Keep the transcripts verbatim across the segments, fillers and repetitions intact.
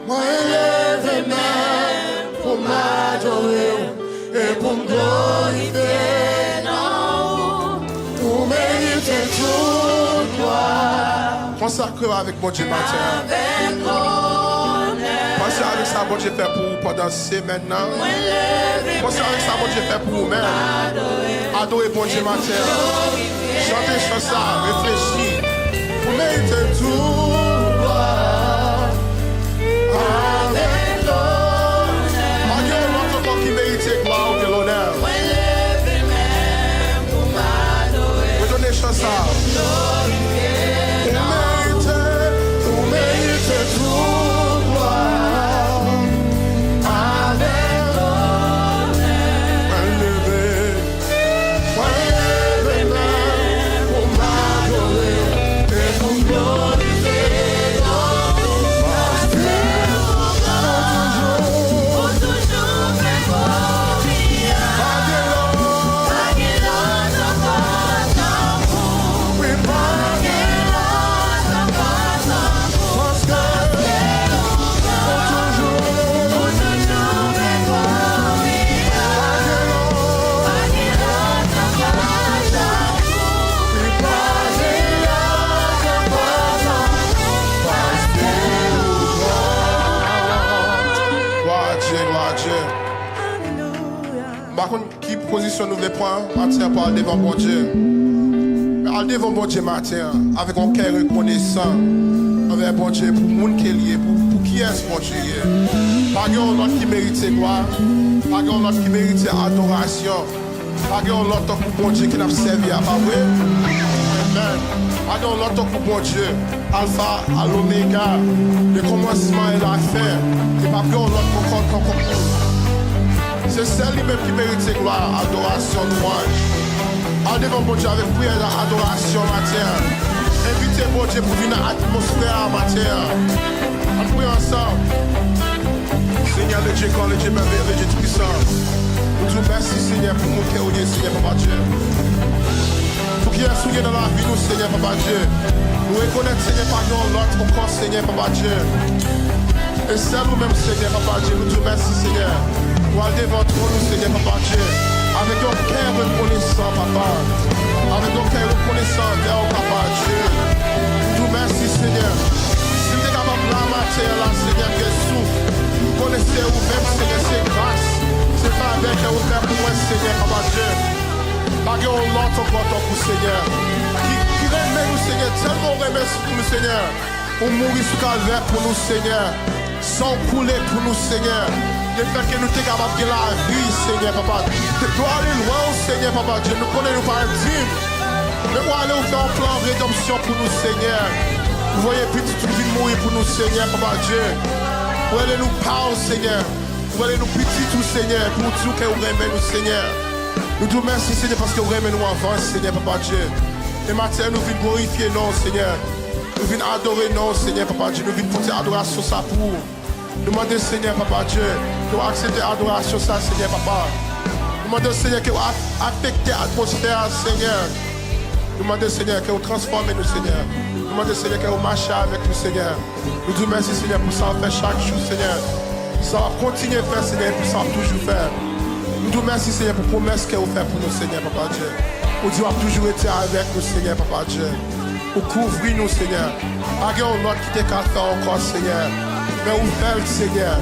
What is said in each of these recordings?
Mwen leve men pou m adore w e pou m glorifye non w. Ou merite tout glwa. Konsakre w avèk Bondye maten an. Avèk onè. Panse avèk sa Bondye fè pou ou pandan semèn nan. Mwen leve men. Panse avèk sa Bondye fè pou ou menm. Adore Bondye maten an. Chante chan sa, reflechi. Ou merite tout glwa. Avèk onè. Pa gen yon lòt ankò ki merite glwa ou gen lonè. Mwen leve men pou m adore. Redone chan sa. Ou merite, ou merite tout glwa. Avèk onè. Mwen leve. Mwen leve men pou m adore w e pou m glorifye non w. Paske ou toujou, ou toujou fè glorifye. Pa gen lòt, pa gen lòt ankò tankou w. Wi, pa gen lòt ankò tankou w. Paske ou toujou, ou toujou fè glorifye. Pa gen lòt. Glwa a Dye, glwa a Dye. M pa konn ki pozisyon nou vle pran maten an pou al devan Bondye. Men al devan Bondye maten an avèk yon kè rekonesan anvè Bondye pou moun ke l ye, pou, pou kiyès Bondye ye. Pa gen yon lòt ki merite glwa, pa gen yon lòt ki merite adorasyon. Pa gen yon lòt tankou Bondye ke n ap sèvi a, pa vre? Amèn. Pa gen yon lòt tankou Bondye, Alfa a Omega, le kòmansman e la fen. E p ap gen yon lòt ankò tankou l. Se sèl li menm ki merite glwa, adorasyon, lwanj. Al devan Bondye avèk priyè, adorasyon maten an. Envite Bondye pou vin nan atmosfè a maten an. Ann priye ansanm. Senyè, le Dieu grand, le Dieu merveilleux, le Dieu tout-puissant. Nou di w mèsi, Senyè, pou moun ke w ye, Senyè, Papa Dye. Pou kiyès ou ye nan lavi nou, Senyè, Papa Dye. Nou rekonèt, Senyè, pa gen yon lòt ankò, Senyè, Papa Dye. E sèl ou menm, Senyè, Papa Dye, nou di w mèsi, Senyè. Nou al devan twòn ou, Senyè, Papa Dye, avèk yon kè rekonesan, Papa. Avèk yon kè rekonesan anvè w, Papa Dye. Nou di w mèsi, Senyè. Si m te kapab la maten an la, Senyè, m gen souf. M konnen se ou menm, Senyè, se gras, se favè ke ou fè pou mwen, Senyè, Papa Dye. Pa gen yon lòt ankò tankou, Senyè, ki, ki renmen nou, Senyè, tèlman ou renmen nou, Senyè. Ou mouri sou Kalvè pou nou, Senyè. San w koule pou nou, Senyè. Lefètke nou te kapab gen lavi, Senyè, Papa. Nou ale lwen w, Senyè, Papa Dye. Nou konnen nou pa endign. Men ou ale, ou fè yon plan redanmsyon pou nou, Senyè. Ou voye pitit ou vin mouri pou nou, Senyè, Papa Dye. Ou rele nou pa w, Senyè. Ou rele nou pitit ou, Senyè. Pou w di w ke ou renmen nou, Senyè. Nou di w mèsi, Senyè, paske ou renmen nou anvan, Senyè, Papa Dye. E maten, nou vin glorifye non w, Senyè. Nou vin adore non w, Senyè, Papa Dye. Nou vin pote adorasyon sa pou ou. Nou mande, Senyè, Papa Dye, ke w aksepte adorasyon sa, Senyè, Papa. Nou mande, Senyè, ke w af-, afekte atmosfè a, Senyè. Nou mande, Senyè, ke w transfòme nou, Senyè. Nou mande, Senyè, ke w mache avèk nou, Senyè. Nou di w mèsi, Senyè, pou sa w fè chak jou, Senyè. Sa w ap kontinye fè, Senyè, pou sa w ap toujou fè. Nou di w mèsi, Senyè, pou pwomès ke w fè pou nou, Senyè, Papa Dye. Ou di w ap toujou rete avèk nou, Senyè, Papa Dye. Ou kouvri nou, Senyè. Pa gen yon lòt ki te ka fè ankò, Senyè. Men ou fè l, Senyè.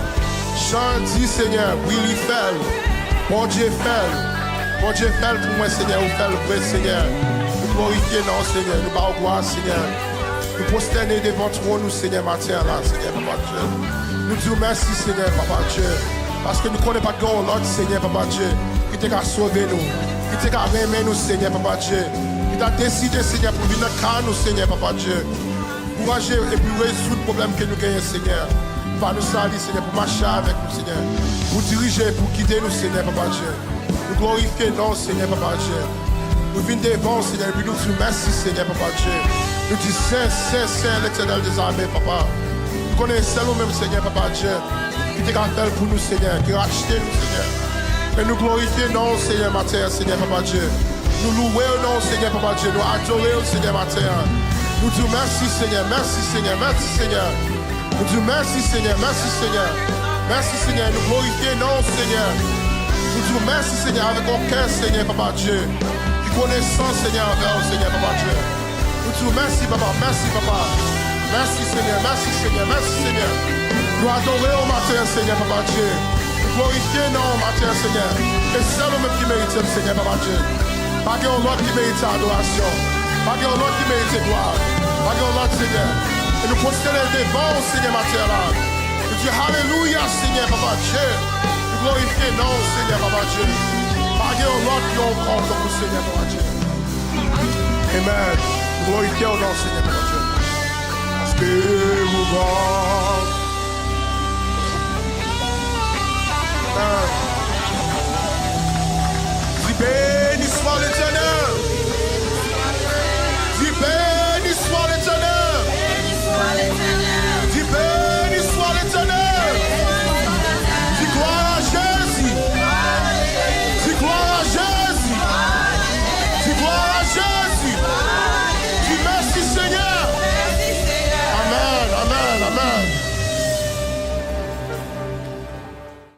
Jan di, Senyè, wi, li fè l. Bondye fè l. Bondye fè l pou mwen, Senyè. Ou fè l vre, Senyè. Nou glorifye non w, Senyè. Nou ba w glwa, Senyè. Nou pwostène devan twòn ou, Senyè, maten an la, Senyè, Papa Dye. Nou di w mèsi, Senyè, Papa Dye. Paske nou konnen pa t gen yon lòt, Senyè, Papa Dye, ki te ka sove nou, ki te ka renmen nou, Senyè, Papa Dye, ki ta deside, Senyè, pou vin nan ka nou, Senyè, Papa Dye. Pou ranje epi rezoud pwoblèm ke nou genyen, Senyè. Ba nou sa li, Senyè, pou mache avèk nou, Senyè. Pou dirije, pou gide nou, Senyè, Papa Dye. Nou glorifye non w, Senyè, Papa Dye. Nou vin devan w, Senyè, epi nou di w mèsi, Senyè, Papa Dye. Nou di, sen, sen, sen, Letènèl dèzame, Papa. Nou konnen sèl ou menm, Senyè, Papa Dye, ki te ka fè l pou nou, Senyè, ki rachte nou, Senyè. Men nou glorifye non w, Senyè, maten an, Senyè, Papa Dye. Nou louwe non w, Senyè, Papa Dye. Nou adore w, Senyè, maten an. Nou di w mèsi, Senyè, mèsi, Senyè, mèsi, Senyè. Nou di w mèsi, Senyè, mèsi, Senyè. Mèsi, Senyè. Nou glorifye non w, Senyè. Nou di w mèsi, Senyè, avèk yon kè, Senyè, Papa Dye, ki konesan, Senyè, anvè w, Senyè, Papa Dye. Nou di w mèsi, Papa, mèsi, Papa. Mèsi, Senyè, mèsi, Senyè, mèsi, Senyè. Nou adore w maten an, Senyè, Papa Dye. Nou glorifye non w maten an, Senyè. E sèl ou menm ki merite l, Senyè, Papa Dye. Pa gen yon lòt ki merite adorasyon. Pa gen yon lòt ki merite glwa. Pa gen yon lòt, Senyè. E nou pwostène devan w, Senyè, maten an la. Nou di alelouya, Senyè, Papa Dye. Nou glorifye non w, Senyè, Papa Dye. Pa gen yon lòt non ankò tankou Senyè, Papa Dye. Amen. Nou glorifye w non, Senyè.